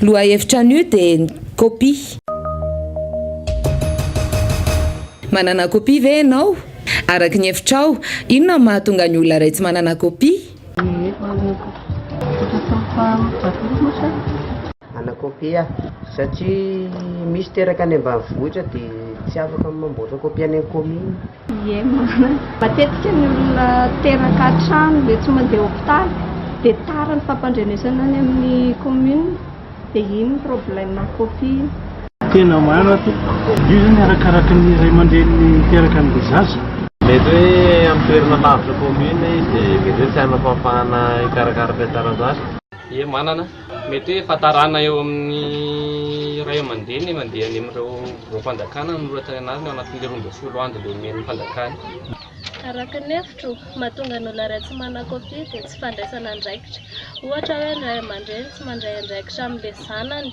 Lohahevitra anio dia ny kopia. Manana kopia ve ianao? Araka ny hevitrao, inona no mahatonga ny olona iray tsy manana kopia? Manana kopia aho satria misy teraka any ambanivohitra dia tsy afaka mamboatra kopia any amin'ny commune. Ie marina. Matetika ny olona teraka an-trano le tsy mandeha hopitaly dia tara ny fampandrenesana any amin'ny commune dia iny ny problème copie. Tena marina tompoko. Io zany arakaraky ny ray aman-dreny niteraka an'ilay zaza. Mety hoe amin'ny toerana lavitra commune izy dia mety hoe tsy hanana fahafahana hikarakara ilay taratasy. Ie manana. Mety hoe fahatarana eo amin'ny ray aman-dreny mandeha any amin'ireo biraom-panjakana hanoratra ny anarany ao anatin'ilay 12 andro ilay omen'ny fanjakana. Araka ny hevitro, mahatonga ny olona iray tsy manana-kopia dia tsy fandraisana andraikitra. Ohatra hoe ny ray aman-dreny tsy mandray andraikitra amin'ilay zanany.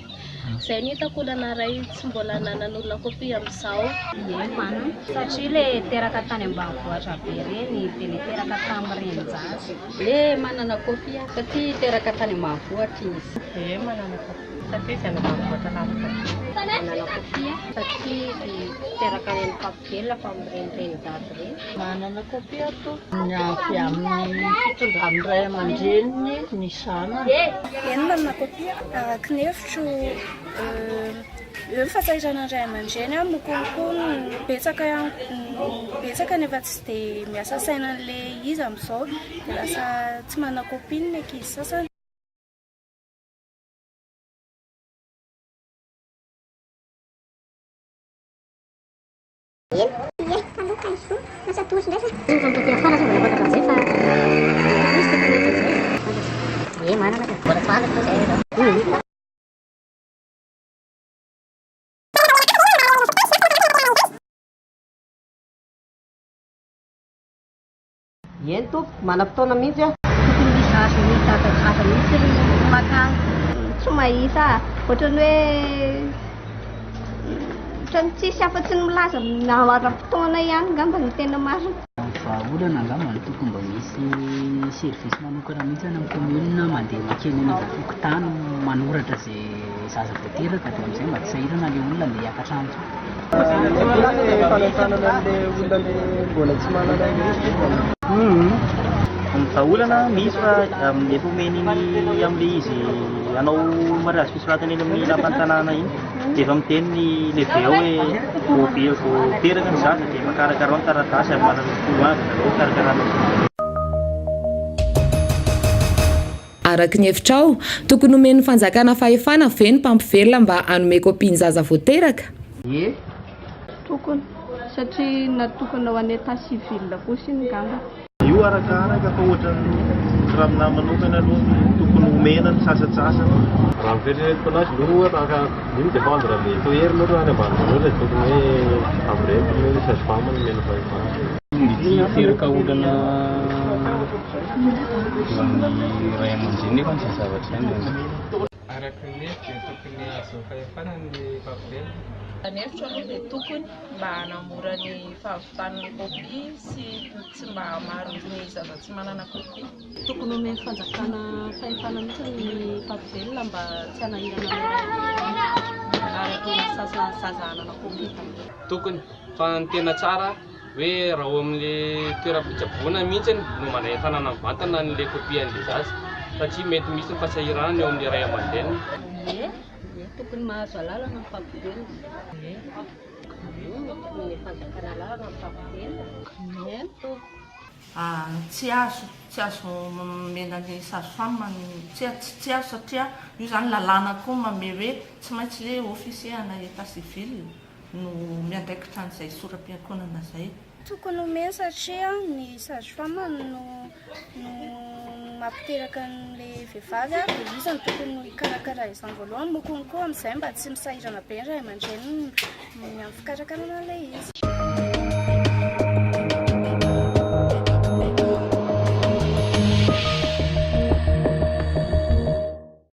Izay no hitako olana iray tsy mbola ananan'olona kopia amin'izao. Ie manana. Satria ilay teraka tany ambanivohitra be ireny dia ilay teraka tamin'ny renin-jaza. Ie manana kopia satria teraka tany ambanivohitra izy. Ie manana kopia satria izy any ambanivohitra lavitra be. Manana kopia satria izy tsy teraka any amin'ny mpampivelona fa amin'ny renirenin-jaza ireny. Manana kopia aho tompoko. Ny avy amin'ny fitondran'ny ray aman-dreniny ny zanany. Eny manana kopia. Araka ny hevitro, eo ny fahasahiranan'ny ray aman-dreny moa konko betsaka ihany betsaka nefa tsy dia miasa saina an'ilay izy amin'izao dia lasa tsy manana kopia ny ankizy sasany. Eny tompoko, manam-potoana mihitsy aho. Tokony misy azo midadadada mihitsy ry makany. Tsy mahita aho. Ohatran'ny hoe ohatran'ny tsisy afa-tsy ny milaza ara-potoana ihany angamba no tena marina. Ny vahaolana angamba no tokony mba misy service manokana mihitsy any amin'ny commune mandeha mankeny anivon'ny fokontany manoratra izay zaza vao teraka dia amin'izay mba tsy sahirana ilay olona andeha hiakatra any intsony. Fanentanana an'ilay olona le mbola tsy manana ilay izy. Ny vahaolana misy fa amin'ny efa omeny iny amin'ilay izy hanao mariazy fisoratana eny amin'ny lapan'ny tanàna iny dia efa miteny ny lehibe ao hoe vao be vao teraka ny zaza dia efa karakarao ny taratasy ary manana folo andro nareo hikarakarana azy. Araka ny hevitrao, tokony homen'ny fanjakana fahefana ve ny mpampivelona mba hanome kopia ny zaza vao teraka? Ie. Tokony, satria natokana ho an'ny état civil kosa iny ngamba. Io arakaraka fa ohatran'ny raha aminahy manokana aloha ny tokony homena ny sasantsasany. Raha ny fieritreretako anazy aloha raha ny mi-defendre ny toerana aloha any ambanivohitra dia tokony hoe amin'ireny tokony hoe ny sage femme no omena fahefana. Mety hiteraka olana eo amin'ny ray aman-dreny nefa izay zavatra izay indraindray. Araka ny hevitro dia tokony ahazoa fahefana ny mpampvelona. Ny hevitro aloha dia tokony mba hanamora ny fahavitan'ny copie sy tsy mba hahamaro ny zaza tsy manana copie. Tokony homen'ny fanjakana fahefana mihitsy ny mpampivelona mba tsy hanahirana ny ray aman-dreny ary atao zaza zaza hanana copie daholo. Tokony, fa ny tena tsara hoe raha ao amin'ilay toeram-pitsaboana mihitsy no mandray an-tanana mivantana an'ilay copie an'ilay zaza satria mety misy ny fahasahiranana eo amin'ilay ray aman-dreniny. Ie, ie, tokony mahazo alalana ny mpampivelona. Ie, tokony ny fanjakana alalana ny mpampivelona. Ie, tompoko. Tsy azo, tsy azo omena ny sage femme ny, tsia, tsy azo satria io izany lalàna koa mamehy hoe tsy maintsy ilay officier ana état civil no miandraikitra an'izay sora-piankohonana izay. Tokony omena satria ny sage femme no no mampiteraka an'ilay vehivavy dia izy no tokony hikarakara izany voalohany moa konko amin'izay mba tsy misahirana be ny ray aman-dreniny amin'ny fikarakarana an'ilay izy.